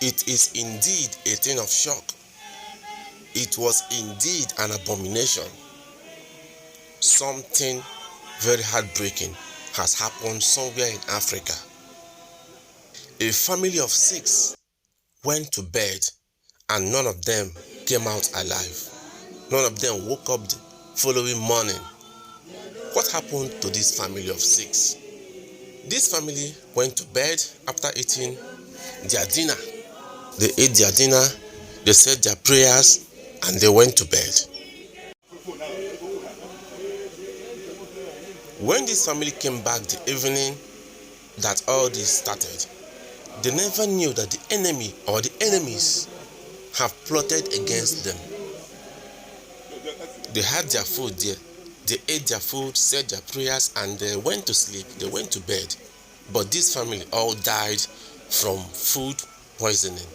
It is indeed a thing of shock. It was indeed an abomination. Something very heartbreaking has happened somewhere in Africa. A family of 6 went to bed and none of them came out alive. None of them woke up the following morning. What happened to this family of 6? This family went to bed after eating their dinner. They ate their dinner, they said their prayers, and they went to bed. When this family came back the evening that all this started, they never knew that the enemy or the enemies have plotted against them. They had their food there. They ate their food, said their prayers, and they went to sleep. They went to bed. But this family all died from food poisoning.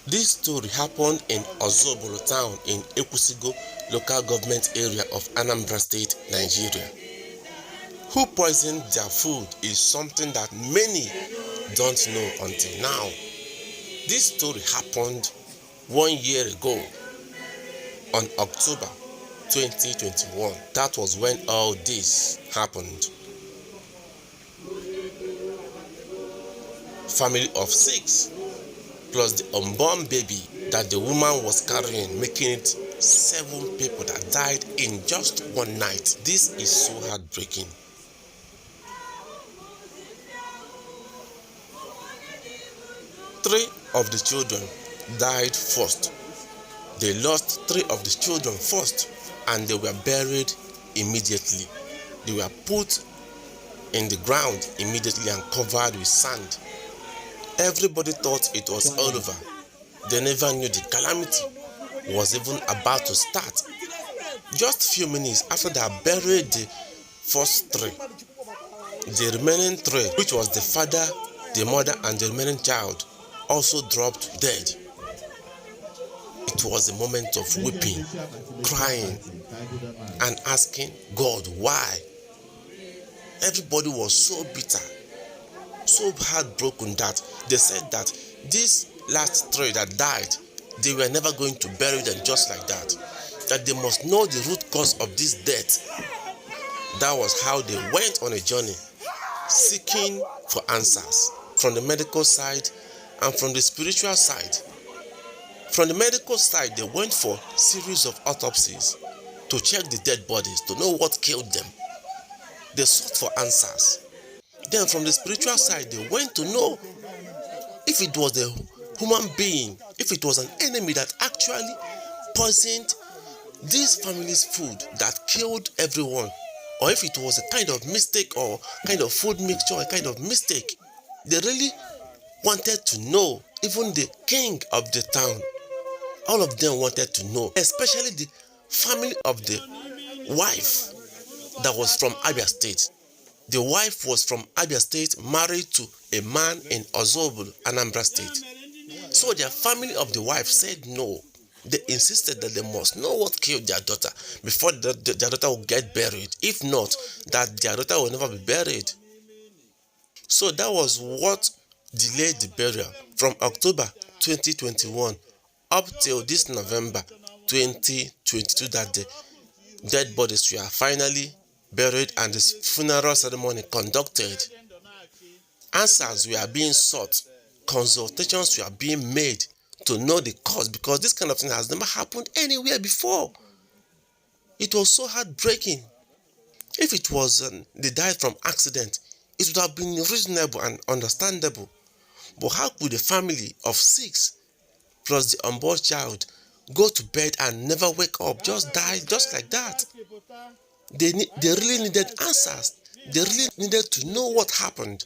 This story happened in Ozubulu town in Ekwusigo local government area of Anambra State, Nigeria. Who poisoned their food is something that many don't know until now. This story happened 1 year ago on October 2021. That was when all this happened. Family of 6 plus the unborn baby that the woman was carrying, making it 7 people that died in just one night. This is so heartbreaking. 3 of the children died first. They lost 3 of the children first, and they were buried immediately. They were put in the ground immediately and covered with sand. Everybody thought it was all over. They never knew the calamity was even about to start. Just few minutes after they had buried the first 3, the remaining 3, which was the father, the mother, and the remaining child, also dropped dead. It was a moment of weeping, crying, and asking God why. Everybody was so bitter, so heartbroken that they said that these last 3 that died, they were never going to bury them just like that. That they must know the root cause of this death. That was how they went on a journey, seeking for answers from the medical side and from the spiritual side. From the medical side, they went for a series of autopsies to check the dead bodies, to know what killed them. They sought for answers. Then from the spiritual side, they went to know if it was a human being, if it was an enemy that actually poisoned this family's food that killed everyone, or if it was a kind of mistake or kind of food mixture, a kind of mistake. They really wanted to know. Even the king of the town, all of them wanted to know, especially the family of the wife that was from Abia State. The wife was from Abia State, married to a man in Ozubulu, Anambra State. So their family of the wife said no. They insisted that they must know what killed their daughter before their daughter will get buried. If not, that their daughter will never be buried. So that was what delayed the burial from October 2021 up till this November 2022, that the dead bodies were finally buried and the funeral ceremony conducted. Answers were being sought, consultations were being made to know the cause, because this kind of thing has never happened anywhere before. It was so heartbreaking. If it was they died from accident, it would have been reasonable and understandable. But how could a family of 6 plus the unborn child go to bed and never wake up, just die just like that? They really needed answers. They really needed to know what happened.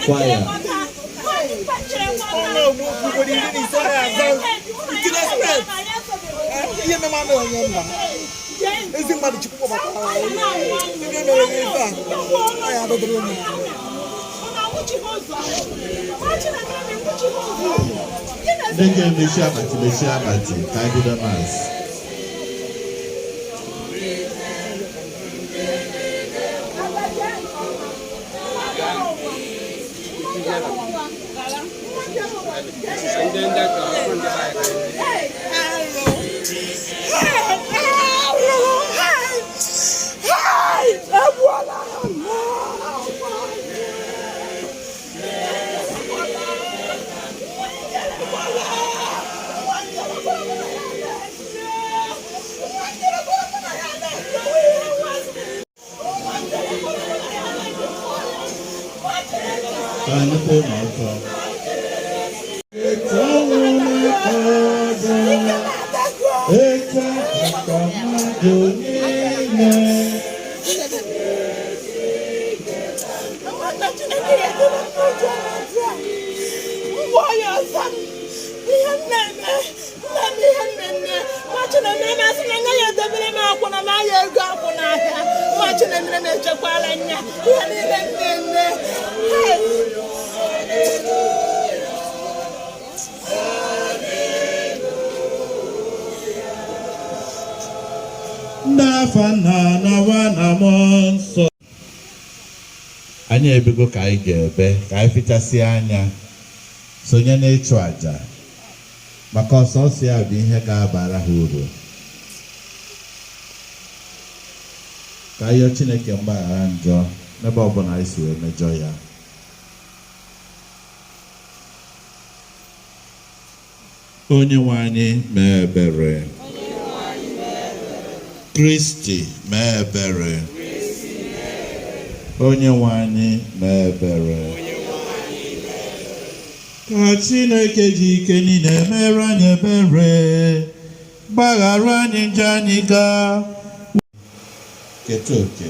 Choir. Ihe mmemme amị onye mba ezi mmadụ Chukwu kpọbatara ndị mere gị ife a ọ ya adọdoro onye. Ndị ga-emechi akpati mechie akpati ka anyị bido mass. Ka anyị kwụọ n'ọtọ. Etu ọnwụ na-akọ ọzọ, etu akụkọ mmadụ niile. Ndị afa nna na nwa na mmụọ nsọ. Anyị ebego ka anyị ga-ebe ka anyị fichasịa anya sonye n'ịchụ àjà maka ọsọsọ ya bụ ihe ga-abara ha uru. Ka anyị yọọ Chineke mgbaghara njọ n'ebe ọbụla anyị si wee mejọ ya. Onye nwe anyị mee ebere. Kristi mee ebere. Onye nwe anyị mee ebere. Ka Chineke ji ike niile mere anyị ebere, gbaghara anyị njọ anyị gaa keta oke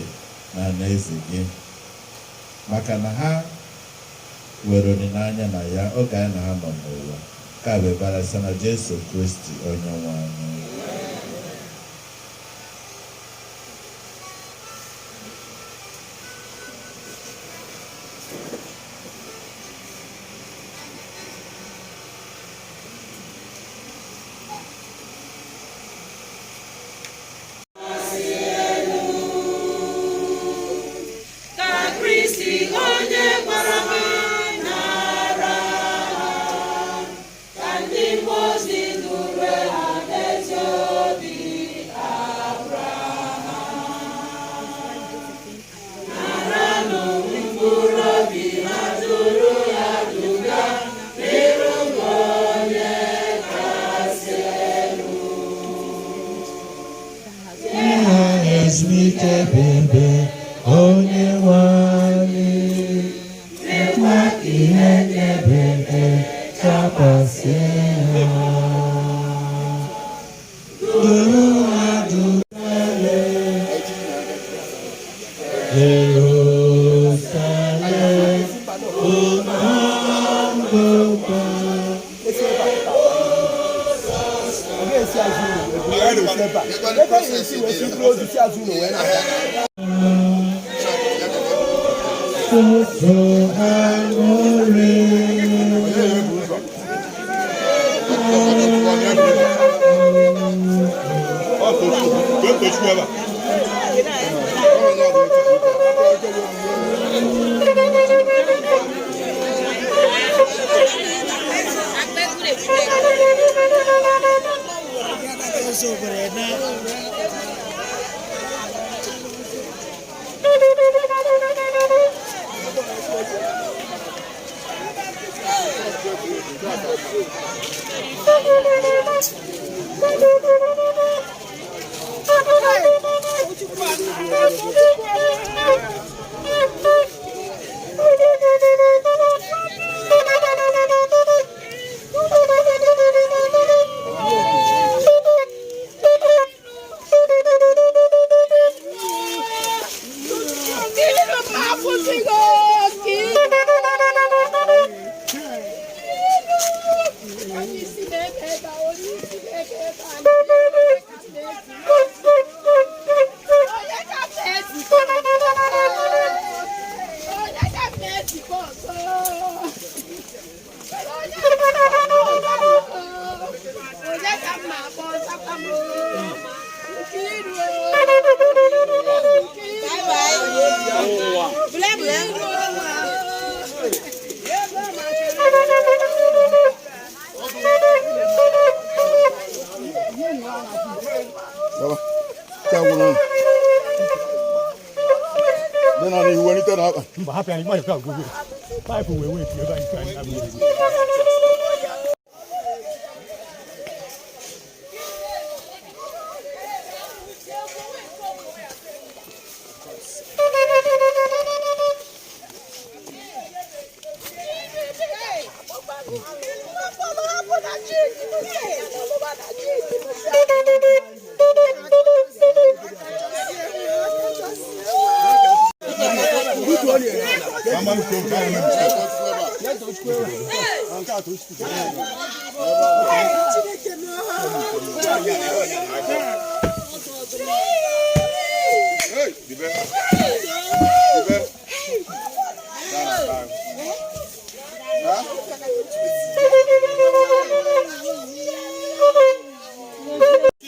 na alaeze gị, maka na ha nwere olileanya na ya oge anyị na ha nọ n'ụwa. Ka bụ ebere site na Jesu Kristi onye nwe anyị. Ka Kristi onye gwara ha nara ha, ka ndị mmụọ ozi duru ha n'ezi obi Abraham. Naranụ mkpụrụ obi ha duru ya duga n'iru onye kasị elu. Ihe ezumike bebe onye nwe anyị, lekwa ihe ebebe dakwasị ha. Duru ha dubere Jerusalem, ụlọ mgbakọ. Ọ ga-esi azụ. Ebe a ebe anyị esi wee si bụrụ ozu si azụ ụlọ wee na Ụtụtụ aṅụrị.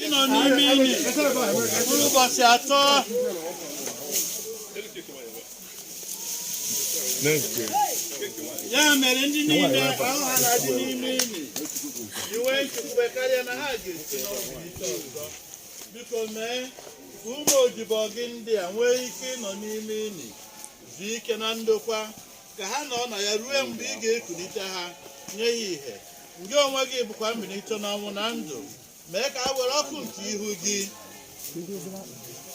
Ịnọ n'ime ili mkpụrụ ụbọchị atọ. Ya mere ndị niile ahụ ha na-adị n'ime ili iwe nchekwube karịa na ha ga-esi n'ọnwụ bilite ọzọ. Biko mee ka ụmụ odibo gị ndị a nwee ike ịnọ n'ime ili zuo ike na ndokwa, ka ha nọ na ya ruo mgbe ị ga-ekulite ha nye ha ìhè. Gị onwe gị bụkwa mbilite n'ọnwụ na ndụ. Mee ka ha were ọkụ nke ihu gị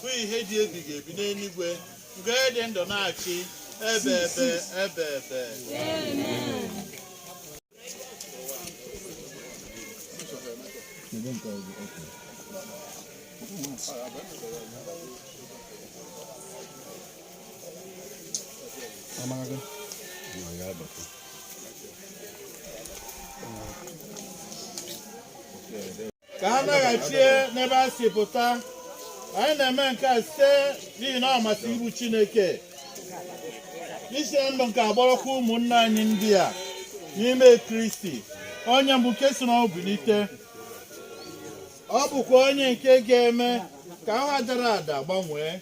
hụ ihe dị ebighị ebi n'eluigwe, nke dị ndụ na-achị ebe ebe ebe ebe. Ka ha naghachie n'ebe a si pụta. Anyị na-eme nke a site n'ihi na ọ masị ibu Chineke isi na ndụ nke agbọrọkwa ụmụnne anyị ndị a n'ime Kristi, onye mbụ nke si n'ọnwụ bilite. Ọ bụkwa onye nke ga-eme ka ahụ dara ada gbanwee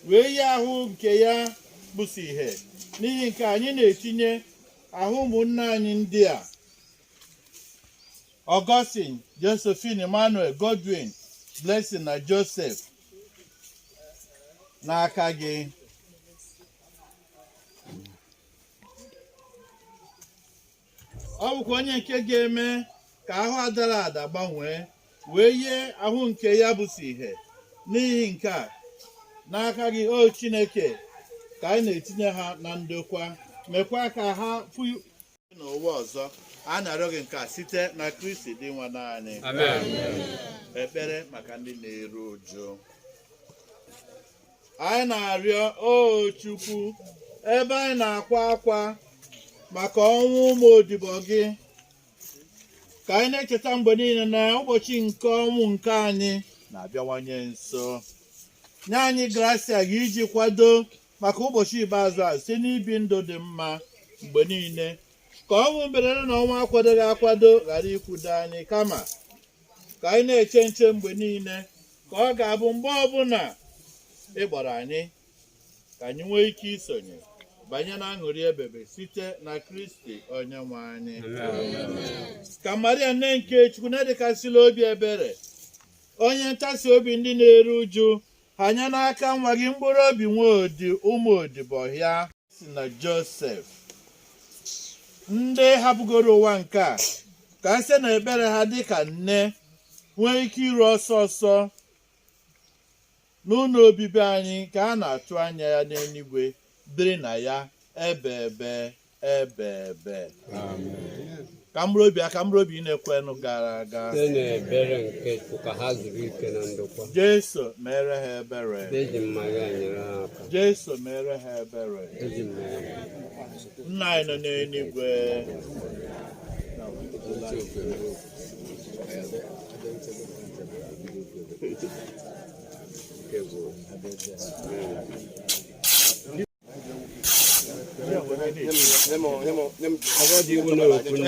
wee yi ahụ nke ya bụsi ihe. N'ihi nke anyị na-etinye ahụ ụmụnne anyị ndị a, Augustine, Josephine, Emmanuel, Godwin, Blessing na Joseph, n'aka gị. Ọ bụkwa onye nke ga-eme ka ahụ adara ada gbanwee wee yie ahụ nke ya bụsi ihe. N'ihi nke a, n'aka gị, o Chineke, ka anyị na-etinye ha na ndokwa. Mekwa ka ha fụ n'ụwa ọzọ. A na-arịọ gị nke a site na Kristi dị nwa naanị. Ekpere maka ndị na-eru uju. Anyị na-arịọ, o Chukwu, ebe anyị na-akwa akwa maka ọnwụ ụmụ odibo gị, ka anyị na-echeta mgbe niile na ụbọchị nke ọnwụ nke anyị. Na-abịawanye nso. Nye anyị grasia gị iji kwado maka ụbọchị ikpeazụ a site n'ibi ndụ dị mma mgbe niile, ka ọnwụ mberede na ọnwụ akwadoghị akwado ghara ikwudo anyị, kama ka anyị na-eche nche mgbe niile, ka ọ ga-abụ mgbe ọbụla ị kpọrọ anyị, ka anyị nwee ike isonye banye na aṅụrị ebebe site na Kristi onye nwe anyị. Ka Maria nne nke Chukwu na-edekasịla obi ebere, onye ntasi obi ndị na-eru uju, hanye n'aka nwa gị mkpụrụ obi nwa ụmụ odibo ya si na Josef, ndị hapụgoro ụwa nke a, ka site na ekpere ha dịka nne nwee ike iru ọsọ ọsọ n'ụlọ obibi anyị ka a na-atụ anya ya n'eluigwe, biri na ya ebe ebe ebe ebe. Ka mkpụrụ obi aka mkpụrụ obi na-ekwenụ gara aga site n'ebere nke Chukwu ka ha zuru ike na ndokwa. Jesu mere ha ebere. Eji Maria nyere ha aka. Jesu mere ha ebere. Eji Maria. Nna anyị nọ n'eluigwe.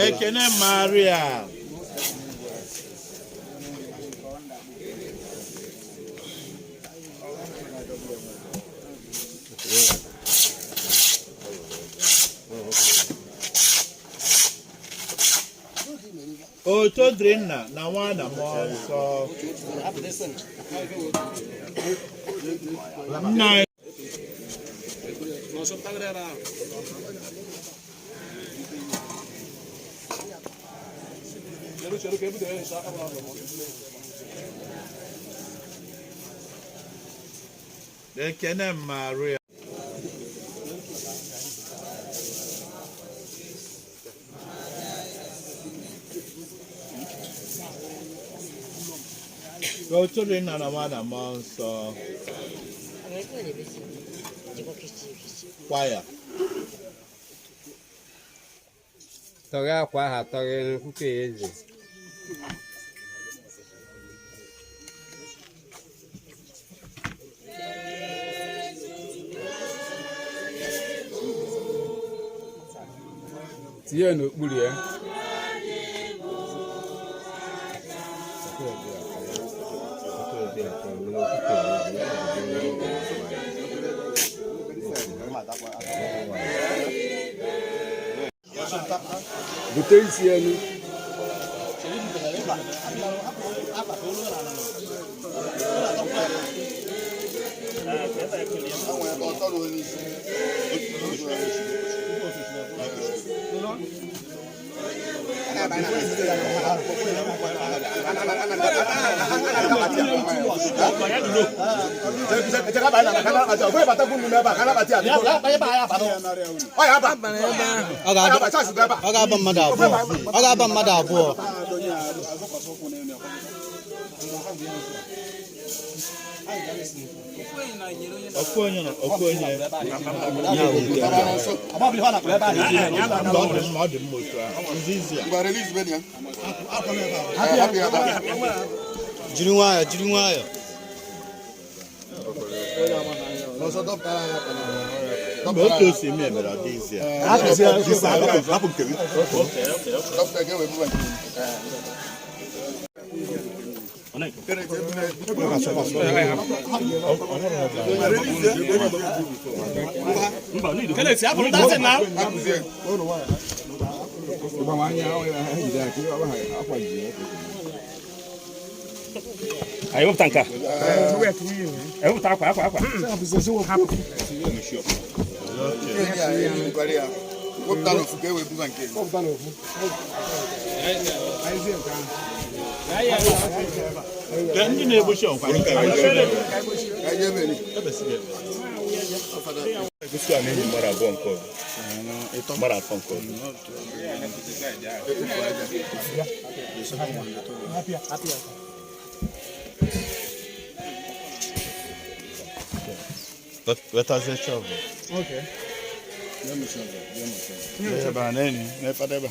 Ekene Maria. Oto dịrị Nna na Nwa na Mmụọ Nsọ. Nna anyị. Ekene Maria. Oto dịrị Nna na Nwa na Mmụọ Nsọ. Kwaya. Tọghe akwa ahụ atọghe n'okwukwe eze. Tinye n'okpuru ya. Bute isi elu. Ọ ga-aba mmadụ abụọ. Ọ ga-aba mmadụ abụọ. Ofu onye na ofu onye. Ya bụ nke a. Mba, ọ dị mma, ọ dị mma otu ahụ. Nzizi a. Jiri nwayọọ, jiri nwayọọ. Mba, otu o si eme mere ọ dị izi a. Anyị wepụta nke a. Ewepụta akwa akwa akwa. Nke ndị na-egbochi ọkwa. Egosi a na-enyi mmadụ abụọ nke ọzọ. Mmadụ atọ nke ọzọ. Wetazie shovel. Okay. Ebe a na-enyi, n'ebe ebe a.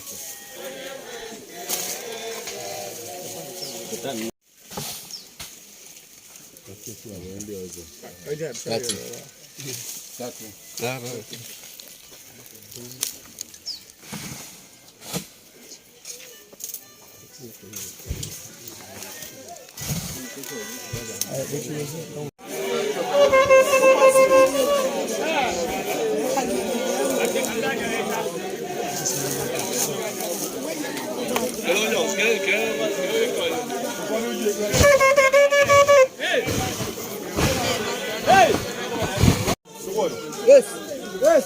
Yes, yes.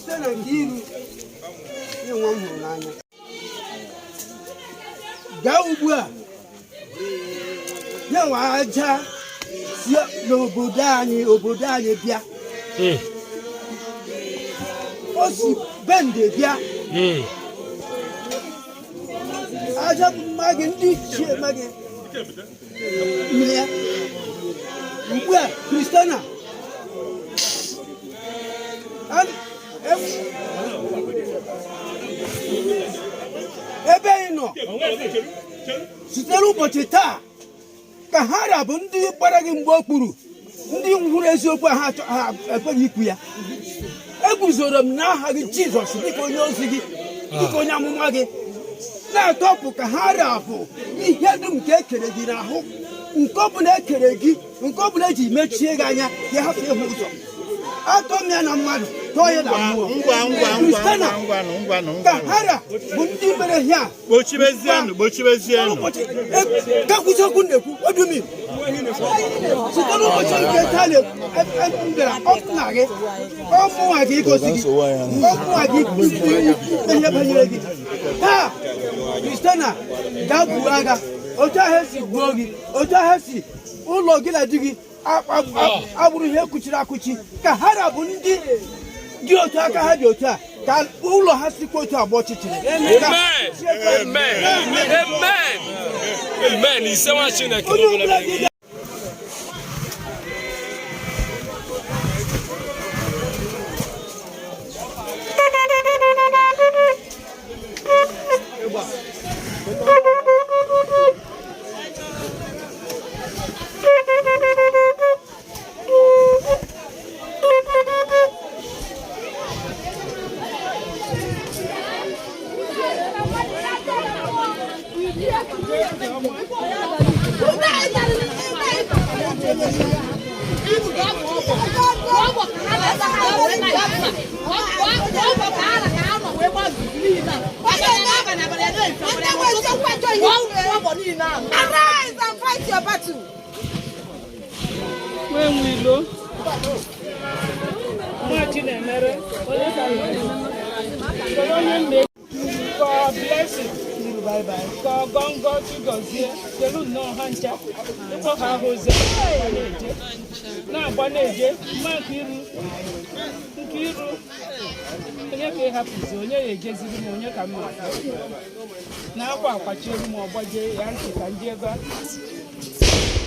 Site na nke iru nye nwa m hụrụ n'anya. Gaa ugbu a nye nwa aja si n'obodo anyị bịa. O si Bende bịa. Aja mma gị ndị ichie mma gị mmiri ya. Ugbu a Kristana ebe ị nọ site n'ụbọchị taa ka ha rabụ ndị gbara gị mgbe okpuru ndị hụrụ eziokwu ha ekweghị ikwu ya. Eguzoro m n'aha gị Jizọs dịka onye ozi gị dịka onye amụma gị na-atọpụ ka ha rabụ ihe dum nke ekere gị n'ahụ nke ọbụla ekere gị nke ọbụla eji mechie gị anya ya hapụ ịhụ ụzọ atọ m ya na mmadụ tọọ ya na mmụọ. Kristana ka hara bụ ndị mere ihe a gakwuzi okwu na-ekwu odumi site n'ụbọchị nke taa m bịara ọmụnwa gị ọmụnwa gị igosi gị ọmụnwa gị ihe banyere gị taa. Kristana gaa buo agha otu ahụ esi gbuo gị otu ahụ esi ụlọ gị na di gị agbụrụ ihe kuchiri akụchi ka ha rabụ ndị dị otu aka ha dị otu a ka ụlọ ha sikwa otu agba ọchịchịrị. Onye ọbụla gị Arise and fight your battle. When we look, God bless you. Ka ọgọngọ Chigozie kelu nnọọ ha ncha ịkpọ ha ahụzie na-agba na-eje mma nke iru onye ka ị hapụzi onye ya ejeziri m onye ka m na akwa akwachielu m ọgbajie ya ntị ka ndị ebe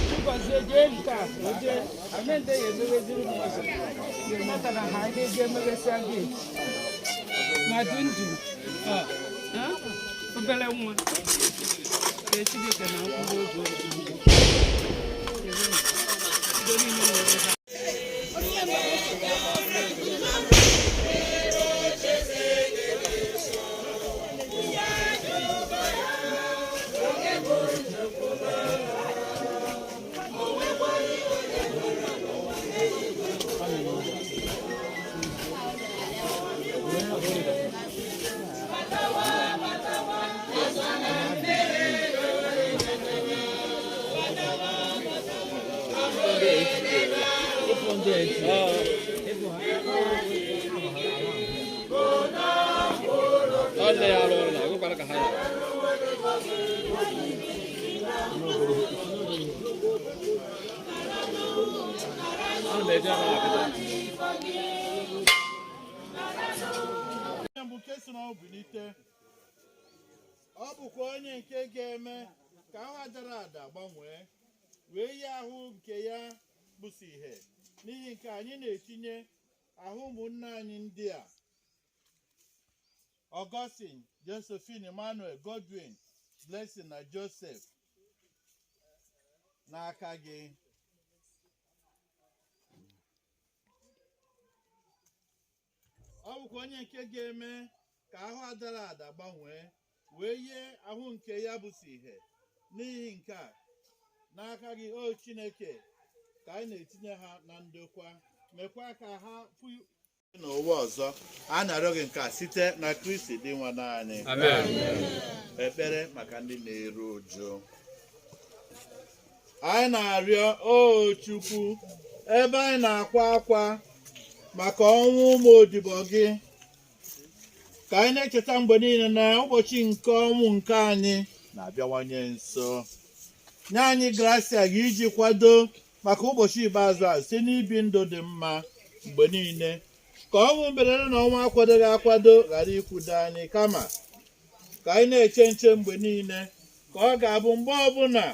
Chigozie jee nke a jee amende ya emegheziri m ụzọ maka na ha ga-eje emeghesịa geeti ma dị ndụ obere nwa Chineke na mkpụrụ obi. Ọ bụkwa onye nke ga-eme ka ahụ dara ada gbanwee wee yi ahụ nke ya bụsi ihe. N'ihi nke anyị na-etinye ahụ ụmụnne anyị ndị a: Augustine, Josephine, Emmanuel, Godwin, Blessing na Joseph. N'aka gị ọ bụkwa onye nke ga-eme ka ahụ adara ada gbanwee wee yie ahụ nke ya bụ si ihe. N'ihi nke a, n'aka gị, o Chineke, ka anyị na-etinye ha na ndokwa, mekwa ka ha fụ n'ụwa ọzọ. A na-arịọ gị nke a site na Kristi Dinwenụ anyị. Amen. Ekpere maka ndị na-eru uju. Anyị na-arịọ, o Chukwu, ebe anyị na-akwa akwa maka ọnwụ ụmụ odibo gị, ka anyị na-echeta mgbe niile na ụbọchị nke ọnwụ nke anyị na-abịawanye nso. Nye anyị grasia gị iji kwado maka ụbọchị ikpeazụ a site n'ibi ndụ dị mma mgbe niile, ka ọnwụ mberede na ọnwụ akwadoghị akwado ghara ikwudo anyị, kama ka anyị na-eche nche mgbe niile, ka ọ ga-abụ mgbe ọbụla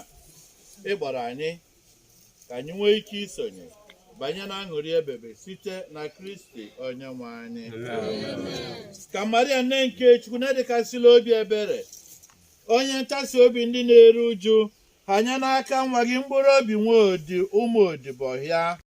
ị kpọrọ anyị, ka anyị nwee ike isonye banye na aṅụrị ebebe site na Kristi onye nwe anyị. Ka Maria, nne nke Chukwu, na-edekasịla obi ebere, onye ntasi obi ndị na-eru uju, ha nye n'aka nwa gị mkpụrụ obi nwa odi ụmụ odibo ya.